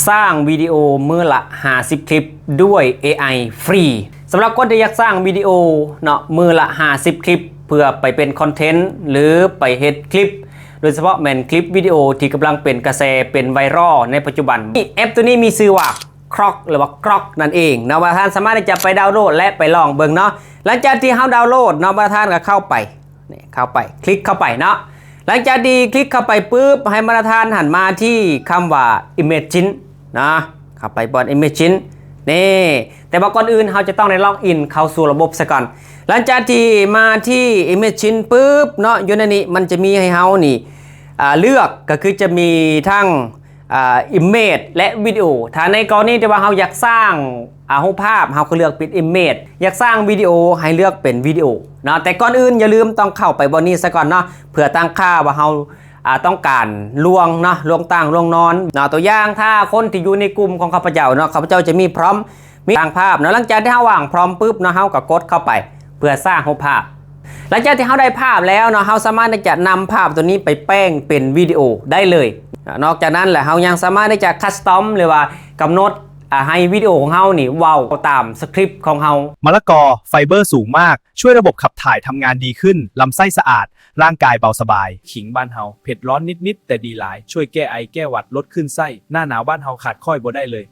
ສ້າງວິດີໂອມື້ລະຫ້າສິບຄລິບດ້ວຍເອໄອຟຣີ. ສຳລັບຄົນທີ່ຢາກສ້າງວິດີໂອເນາະ ມື້ລະຫ້າສິບຄລິບ ເພື່ອໄປເປັນຄອນເທັນ ຫຼື ໄປເຮັດຄລິບ ໂດຍສະເພາະແມ່ນຄລິບວິດີໂອທີ່ກຳລັງເປັນກະແສ ເປັນໄວຣັລໃນປັດຈຸບັນ. ແອັບໂຕນີ້ມີຊື່ວ່າ Grok ຫຼືວ່າ Grok ນັ້ນເອງເນາະ. ວ່າທ່ານສາມາດທີ່ຈະໄປດາວໂຫຼດ ແລະ ໄປລອງເບິ່ງເນາະ. ຫຼັງຈາກທີ່ເຮົາດາວໂຫຼດເນາະ ວ່າທ່ານກໍເຂົ້າໄປ ນີ້ ເຂົ້າໄປ ຄລິກເຂົ້າໄປເນາະ. ຫຼັງຈາກທີ່ຄລິກເຂົ້າໄປປຶບ ໃຫ້ມາດຕະຖານຫັ້ນມາທີ່ຄຳວ່າ Imagen ເນາະ ເຂົ້າໄປບ່ອນ Imagen ນີ້. ແຕ່ວ່າກ່ອນອື່ນເຮົາຈະຕ້ອງໄດ້ log in ເຂົ້າສູ່ລະບົບຊະກ່ອນ. ຫຼັງຈາກທີ່ມາທີ່ Imagen ປຶບເນາະ ຢູ່ໃນນີ້ມັນຈະມີໃຫ້ເຮົານີ້ ອ່າ ເລືອກ ກໍຄືຈະມີທັງ ອ່າ image ແລະ ວິດີໂອ. ຖ້າໃນກໍລະນີທີ່ວ່າເຮົາຢາກສ້າງ ອ່າ ຮູບພາບ ເຮົາກໍເລືອກເປັນ image, ຢາກສ້າງວິດີໂອ ໃຫ້ເລືອກເປັນວິດີໂອເນາະ. ແຕ່ກ່ອນອື່ນຢ່າລືມຕ້ອງເຂົ້າໄປບ່ອນນີ້ຊະກ່ອນເນາະ ເພື່ອຕັ້ງຄ່າວ່າເຮົາ ອ່າ ຕ້ອງການລວງເນາະ ລວງຕັ້ງ ລວງນອນເນາະ. ຕົວຢ່າງ ຖ້າຄົນທີ່ຢູ່ໃນກຸ່ມຂອງຂ້າພະເຈົ້າເນາະ ຂ້າພະເຈົ້າຈະມີ prompt ມີ ສ້າງພາບເນາະ. ຫຼັງຈາກທີ່ເຮົາວາງ prompt ປຶບເນາະ ເຮົາກໍກົດເຂົ້າໄປເພື່ອສ້າງຮູບພາບ. ຫຼັງຈາກທີ່ເຮົາໄດ້ພາບແລ້ວເນາະ ເຮົາສາມາດທີ່ຈະນຳພາບຕົວນີ້ໄປແປງເປັນວິດີໂອໄດ້ເລີຍ. ນອກຈາກນັ້ນແລ້ວ ເຮົາຍັງສາມາດທີ່ຈະ custom ຫຼືວ່າກຳນົດ ອ່າ ໃຫ້ວິດີໂອຂອງເຮົານີ້ເວົ້າຕາມສະຄຣິບຂອງເຮົາ. ມະລະກອ ໄຟເບີສູງມາກ ຊ່ວຍລະບົບຂັບຖ່າຍທຳງານດີຂຶ້ນ, ລຳໄສ້ສະອາດ, ຮ່າງກາຍເບົາສະບາຍ. ຂິງບ້ານເຮົາ ເຜັດຮ້ອນນິດໆ ແຕ່ດີຫຼາຍ, ຊ່ວຍແກ້ໄອແກ້ຫວັດ, ລົດຄື້ນໄສ້. ໜ້າໜາວບ້ານເຮົາຂາດຂ້ອຍບໍ່ໄດ້ເລີຍ.